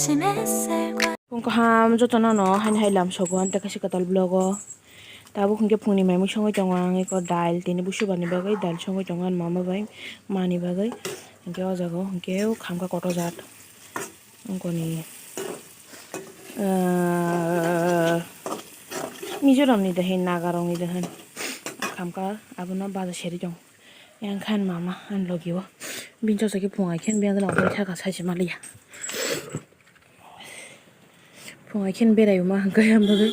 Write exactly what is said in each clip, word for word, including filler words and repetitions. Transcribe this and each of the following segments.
Phung kaham jotono no haini hai lam sogo ang tei kaisa kwtal vlog o. Tabuk hwnkhe phungni mai mui songwi tongo ang eko dail tini busuba ni bagwi dail songwi tongo ani mama bai mani bagwi. Hwnkhe o jaga o hwnkhe o khamkha kotor jat wngkoni, ah, Mizoram ni de hin Naga rok ni de hin khamkha abono baja seri tong. Yang khan mama ani logi o bini chosakhe phung ai khe biyang jala okhoroi thaka sai se maliya. Phung ai khe berai ma hwnkhe ang bagwi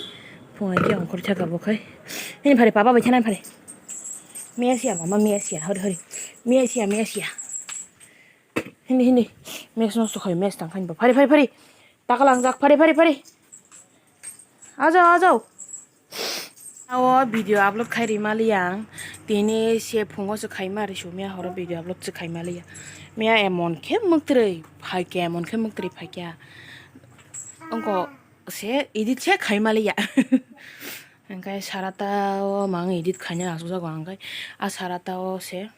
phung ai khe ongkhor thaka bo khai. Hini phari papa bai khe nai phari. Miya siya mama miya siya hori hori. Miya siya miya siya. Hindi hindi. Mes nosto khai mes tang khai bo. Phari phari phari. Takalang jak phari phari phari. Ajo ajo. Aw video upload khai ri maliya ang. Tini se phungo se khai ma ri sumya horo video upload se khai maliya. Miya emon khe mwktwrwi phaikya emon khe mwktwrwi phaikya. Wngko se edit se khai maliya. Hwnkhe sarata o mang edit khaina asukjago ang khai. A sarata o se.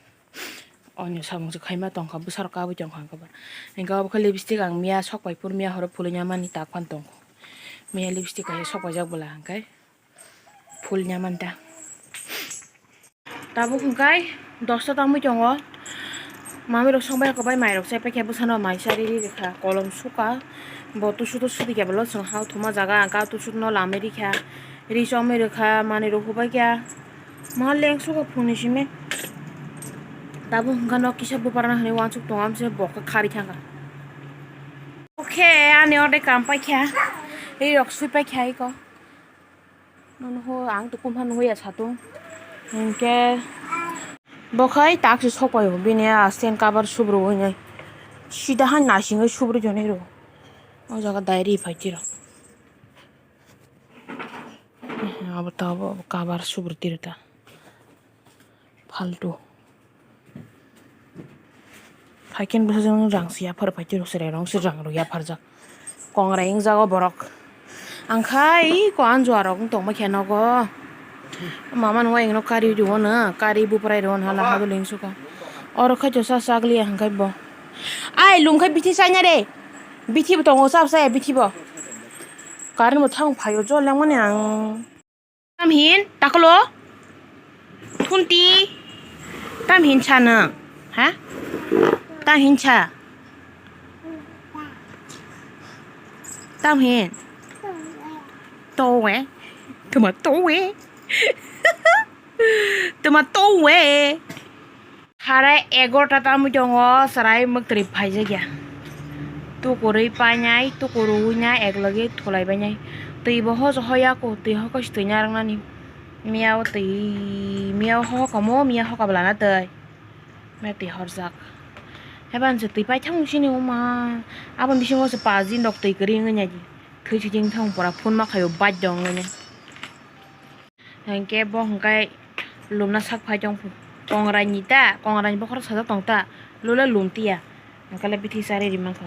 Onyo samung se khaima tongkha bwsarok kabui tongkha hwnkhe ba. Hwnkhe obo khe lipstick ang miya sok pai phuru miya horo phulwi ya mani tak phan tongkho. Miya lipstick kaisa sok paijak bwla hwnkhe phulwi ya manta. Tabuk hwnkhe dosta tangwi tongo. Mami rok songbai rok bai mai rok chai paikha bwsano mai chari ri rikha kolom suka bo tusu tusu dikhe bwlo chwng hao thuma jaga ang ka tusu no lamwi rikha. Ri chomwi rwkha manwi rok hubaikha ma lengsugo phungni simi tabuk hwnkha nok kisa buparana hinwi uansuk tongo amse bokhe khari thangkha. Okhe ani orde kam paikha ri rok sui paikha iko nono ho ang to kumha nungya satung hinkhe bokhai taksi sokpaio bini a stand cover subru hinwi sida hai nasingwi subru joni rw o jaga diary phaitiro. Abo ta obo kabar subur tiro ta. Faltu. Phaikin bwsajwk rang se yaphar phaitiro chwrai rong se rang rw yapharjak. Kongrai wngjago borok. Ang khai ko anjua rok wng tongma khe nogo. Mama nung ayeng no kari rw no kari buprai rw no hala hadol wng suka. Oro khai to sa chak liya hwnkhe bo. Ai lum khai bithi chai na re. Bithi bo tongo chap chaya bithi bo. Current bo thang phaio jol yang mani ang. Tam hin taklo. Thunti. Tam hin cha nang. Ha? Tam hin cha. Tam hin. Towe. Tuma towe. Tuma towe. Harai egarota tamwi tongo, chwrai mwktwrwi phaijakya. Tukurwi painai, tukurwi nai, eklogwi thulaibainai. Twibo hoso hoya kho, twi hokaisa twi narwknani. Miyao twi, miyao hokomo, miya hoka bwlana twi. Miya twi horjak. Haibanse twi paithang sini wngma. Aboni bisingo se paanch din rok twi kwrwi wngwi naidi. Thwi sijing thang pora phone ma khaio baddo wngwi nai. Hinkhe bo hinkhe lumna sak phai tong kongrai ni ta, kongrai ni bokhorok sajak tong ta, lula lum tiya, hinkhe le bithi chari ri mankha.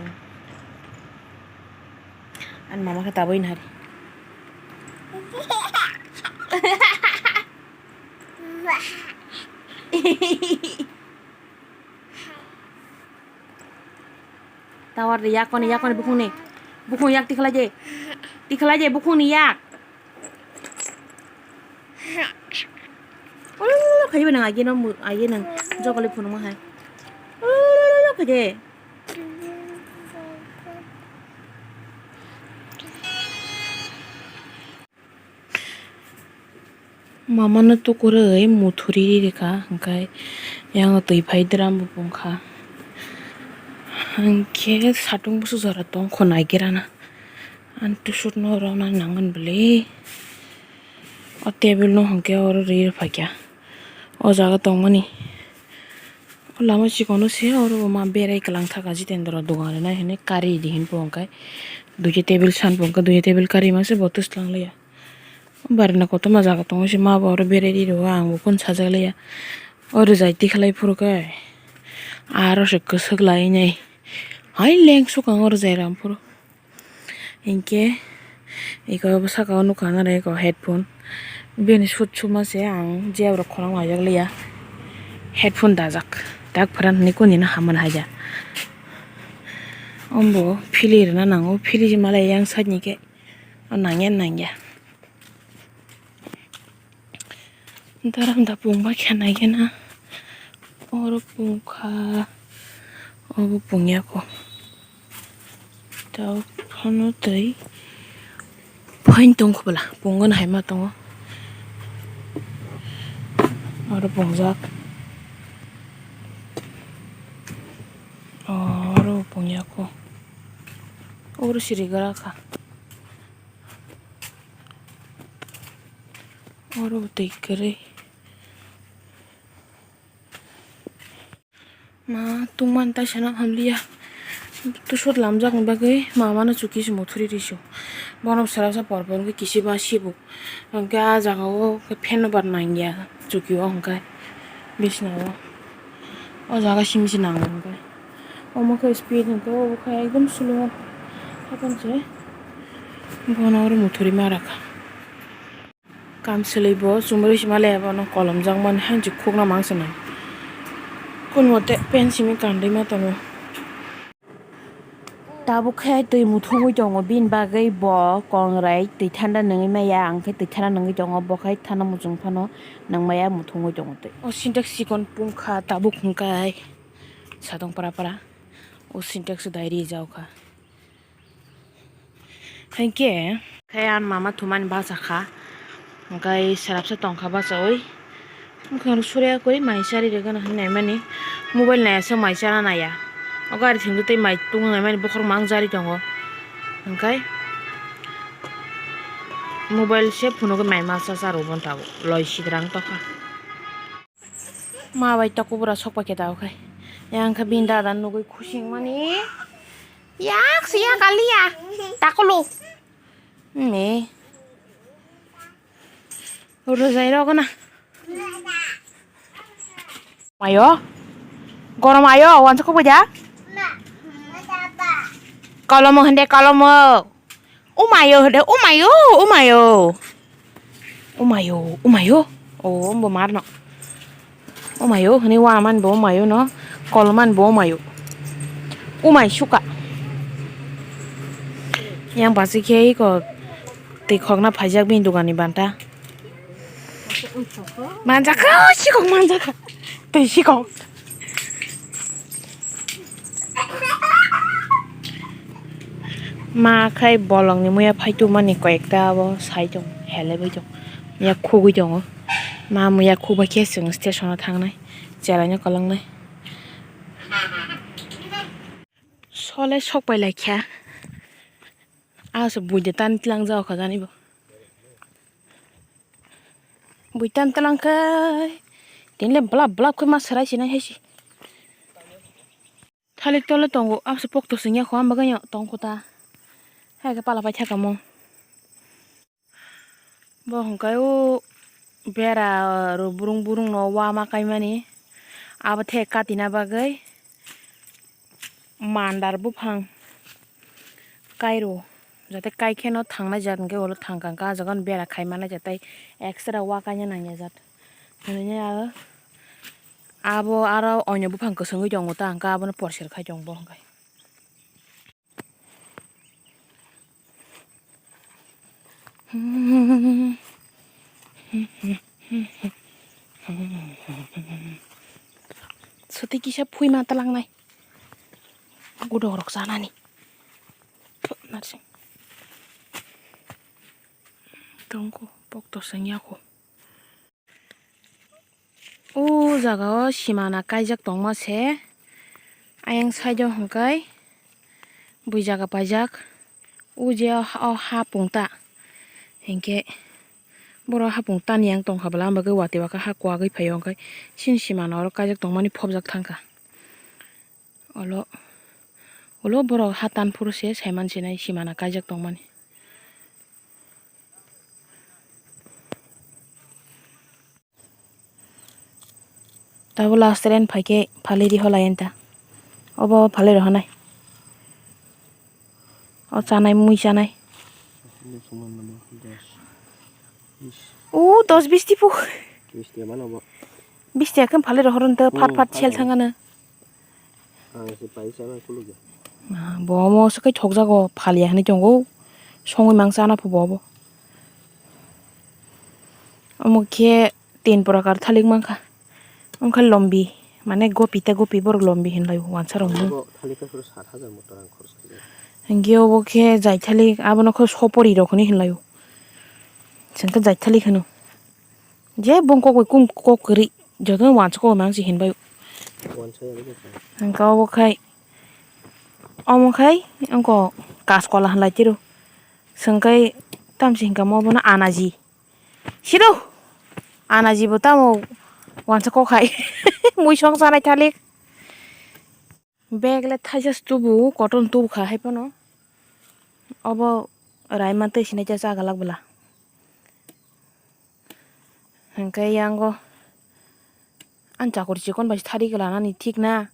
Ani mama khe tabui nari. Tawar de yakoni yakoni bukhungni. Bukhung yak tikhlai je. Tikhlai je bukhungni yak. Ulululu khajiba nang agi no mu agi nang jokoli phunukma hai. Ulululu khaje. Mamano tukurwi muthuri ri rikha, hwnkhe yang twi phai drum bo pungkha. Hwnkhe satung busu jora tongkho naigirana. Ani tusukno rwna nangani bwle. O table no hwnkhe oro ri rwphaikha. O jaga tongmani. O lama chikon o se oro bo ma berai kwlang thaka Jitendra dogan rinai hinwi kari di hinwi bo hwnkhe duiya table san bo hwnkhe duiya table kari mase bo twslang liya. Barina kotorma jaga tongo se ma bo oro berai ri rwo ang bo phone sajak liya. O rwjai tikhlai phuru khe aro se kwswk lai nai hai leng sukang o rwjai ram phuru. Hinkhe eko saka o nukha nare eko headphone. Bini sut suma se ang jeb rok khorang laijak liya. Headphone dajak. Dak pharan hinwi kuni no hamani haja. Ombo phili rwna nango, phili se malai yang side ni khe. O nangya nangya. Daram da pungba khe naikhe na. Oro pungkha. Obo pungya kho. Tao phano tei phain tongkho bwla, pungwi hai ma tongo. Oro pungjak. Oro pungya kho. Oro siri gra kha. Oro twi kwrwi. Ma tungmani taisano hamliya. Tusot lamjakni bagwi mamano chuki se muthuri risu. Bono swrapsa por por wngkhe kisiba sibu. Hwnkhe ah jagao khe fan no bar nangya chukio hwnkhe bisnao. O jaga simi se nango hwnkhe. Omo khe speed hwnkhe obo khe ekdom slow. Hapan se bono oro muthuri ma rakha. Kamchwlwi bo chumui rwisi ma le bono kolomjakmani hanjik khukna mang se nai. Kun mote pen simi kandui ma tongo. Tabuk khe twi muthungwi tongo, bini bagwi bo kongrai twi thanda nungwi maya, ang khe twi thanda nungwi tongo, bo khai thanda muchung phano nung maya muthungwi tongo twi. O sintex chikon pungkha tabuk hwnkhe satong para para. O sintex dai rijao kha. Hinkhe khe ang mama thumani bacha kha, hwnkhe swrapsa tongkha bachaui. Bwkhano surya kori mai chari rwgano hinwi naimani, mobile naiya se mai chana naiya. O gari thwngwi tei mai tungnaimani bokhorok mang jari tongo, hwnkhe mobile se phunugwi mai ma cha cha rw bono tabuk loi sidrang tokha. Ma bai ta kubura sok paikhe ta okhai. Yang khe bini dada nugui khusing mani. Yak si yak aliya. Takulu. Me. Rwjai rogo na. Mayo. Gorom ayo, wansa kubuja. Kolomo hende kolomo. Umayo hede, umayo, umayo. Umayo, umayo. O, ombo marno. Umayo, hini wa man bo umayo no. Kol man bo umayo. Umai suka. Yang basi khe iko twi khokna phaijak bini dogani banta. Manjak kha, sikok manjak kha. Twi sikok. Ma khai bolongni muya phaitu mani koyekta abo sai tong, helebwi tong, muya khugwi tongo. Ma muya khugbai khe chwng station o thangnai, chelaino kwlangnai. Sole sokpai laikha. Asa buide tan tlang jao kha jani bo. Buitan talang khe, tini le blap blap khe ma serai sinai hai se. Thalik tole tongo, abse pokto singya kho, ang bagwi tong kho ta. Hai khe pala paithakamo. Bo hwnkhe o bera rw burung burung no wa ma kaimani. Abo the katina bagwi. Mandar buphang kairo, jate kaikheno thangnai jat hwnkhe ulo thangkha, hwnkhe ah jaga no bera khai manai jat tei extra wa kaina nangya jat. Hwnwi aro abo aro oino buphang kwchwngwi tongo ta, hwnkhe abono porser khai tongo bo hwnkhe. Sotwi kisa phuima talangnai. Gudok rok chanani. Narsing. Tongko, pokto sengya ko. O jaga o simana kaijak tongma se. Ayang side o hwnkhe bui jaga paijak. O je o ha pungta. Hinkhe borok hapung tani yang tongkha bwla, ang bagwi watwi bakha ha kwagwi phaio, hwnkhe chini simano oro kaijak tongmani phobjak thangkha. Olo, olo borok ha tan phuru se saiman sinai simana kaijak tongmani. Tabo last train phaikhe phalwi riholai anta. Obo phalwi rohonai. O chanai mui chanai. O dos bisti pu. Bisti mano bo. Bisti akham phalwi rohor anta phat phat sel thangano. Ang se paisa na kuluk ya. Bo omo swkhe thokjago, phalia hinwi tongo, songwi mang chana phubo obo. Omo khe tin progar thalik mankha. Omo khe lombi, mane gopi tei gopi borok lombi hinlai o wansa rok no. Bo thalik khe sat hajar moto rang khorch khaijak. Hinkhe obo khe jai thalik, abono khe sopori rok hinwi hinlai o. Chwng khe jai thalik hino. Je bung kok bai kum kok kwrwi, jotono wansa kok mang se hinbai. Wansa ya bwsa. Hwnkhe obo khai, omo khai wngkok kaskola hinlai tiro. Chwng khai tamsi hinkha omo bono anaji. Siro! Anaji bo tamo wansa kok hai. Mui song sanai thalik. Bag le thaisa tubu, cotton tubu kha hai phano. Obo raima twi sinai cha chagalak bwla. Hwnkhe yango ani chakur chikon bai thari khe lanani thik na.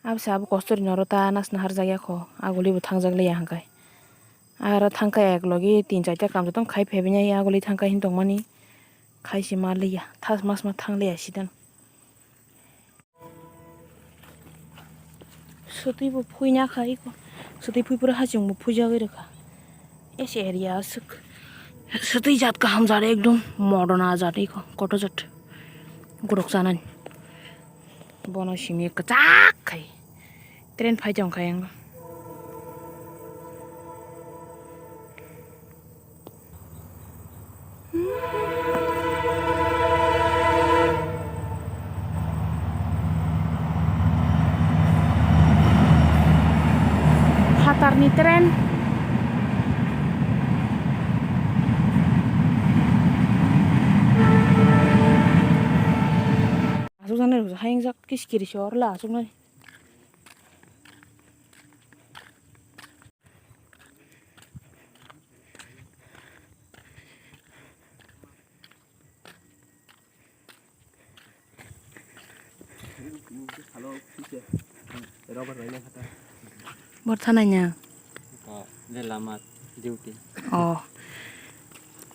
Absa abo kostori noro ta nasna harjak ya kho. Aguli bo thangjak liya hwnkhe. Aro thangkha ek logi tin charta kam joto khai phaibainai aguli thangkha hin tongmani. Khai se ma liya. Thas mas ma thang liya sidan. Swtwi bo phuina kha iko. Swtwi phui phuru haching bo phuijagwi rwkha. Ese area aswk. Swtwi jat kaham jat ekdom modern a jat iko. Koto jat. Guruk chanani. Bono simi kwchak khai. Train phai tong kha yang. Phatarni train. Aswk jani rwjak, hayung jak kiskiri se orla aswk nai. Bor thanai nya. O, je lama duty. Oh.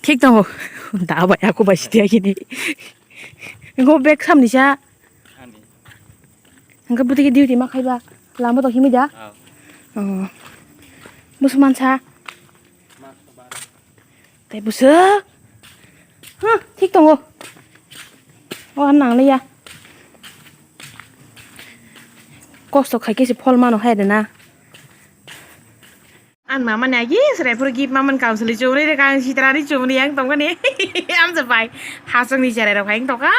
Thik tongo. Da bai aku bai sidi agini. Go back samni sa. Ani. Hingke bwtwi khe duty ma khaiba, lama tong himwi da? Oh. Oh. Bwswk mansa? Tei bwswk? Huh, thik tongo. O, ang nangliya. Kosto khai khe se phol mano hai de na. Ang mama ni agi serai phuru gift mamani council chumri rwkha, ang sitra ni chumri yang tongmani. Amsa bai hasong ni serai rok hai tongkha.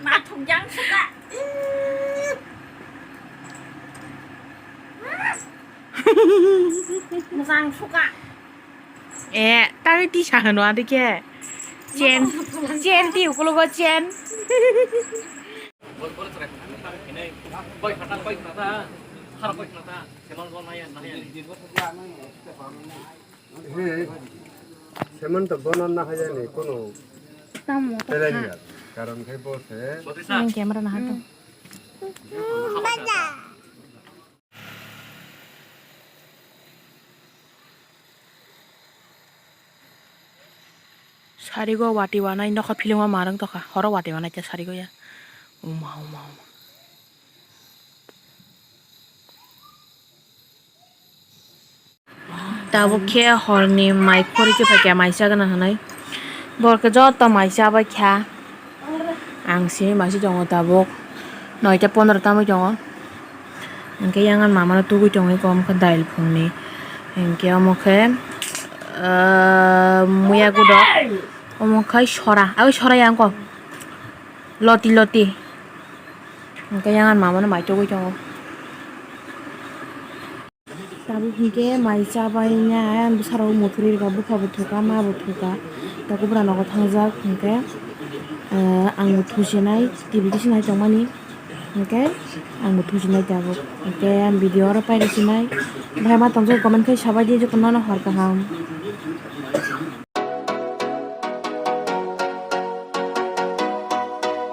Nathok yang suka. Mojang suka. Eh, tangwi tisa hwno adike. Chen, chen ti ukologo chen. He, Semanta bono nahayani kono Tamo to kha. Karon khe bo se. Ang camera naharto. Sarigo wati wanai nokha philingma marwng tokha, horo wati wanai khe sarigo ya. Uma, uma, uma. Tabuk khe horni mai khorwi khe phaikha mai chagana hinwi. Borok khe joto mai chabaikha. Ang simi mai se tongo tabuk noita pondro tamo tongo. Hinkhe yang ani mama no tugui tongwi khe omo khe dail phungni. Hinkhe omo khe, ah, muya gudo. Omo khai sora. Aboni sora yang kok. Loti loti. Hinkhe yang ani mama no mai tugui tongo. Tabuk hinkhe mai chabainai, ang bwsarok muthuri rwkha, bupha bo thuka, ma bo thuka, tei kubra nogo thangjak hinkhe, eh, ang bo thusinai, T V bisinai tongmani hinkhe ang bo thusinai tabuk. Hinkhe ang video oro painasinai, bahai ma tongjago comment khe sabaidi, jotono no hor kaham.